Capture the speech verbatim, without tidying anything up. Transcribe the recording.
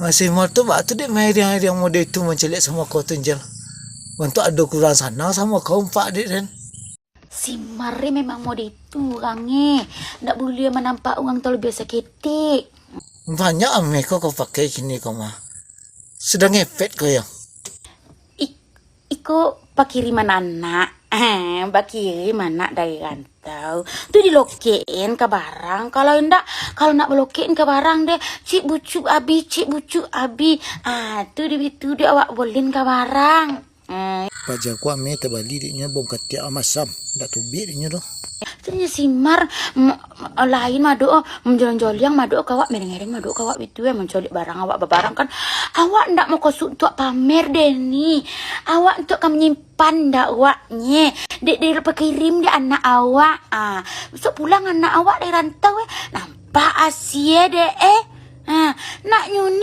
Masih Mar tu, baa tu dek mairiang-iriang mode itu mancaliak samo kau tu, Jel? Bantuak ado kurang sanang samo kau, Pak, dek den. Si Mar ni memang mode itu urangnyo. Ndak buliah manampak urang talabiah saketek. Banyak ameh ko kau pakai kini ko mah. Sudah ngepet kau yo. I-, iko pakiriman anak. Eh, bakirim anak dari rantau. Tu dilokekin ka barang. Kalau indak, kalau nak balokekin ka barang deh, cik bucuk abih, cik bucuk abih. Ah, tu di bitu dek awak bolin ka barang. Hmm. Paja ku ameh tabali dek nyo bong katiak masam. Ndak tubik dek nyo doh. Tu nyo si Mar, m-, lain mado, menjolang-jolang mado ka awak, mereng-mereng mado ka awak bitu, eh, mancaliak barang awak babarang kan. Awak ndak mukasuik untuak pamer deh ni. Awak untuak ka manyimpan ndak awak nye. Dek, dek pakirim dek anak awak. Ah, besok pulang anak awak dari rantau, eh. Nampak asie dek, eh. Ah, nak nyuni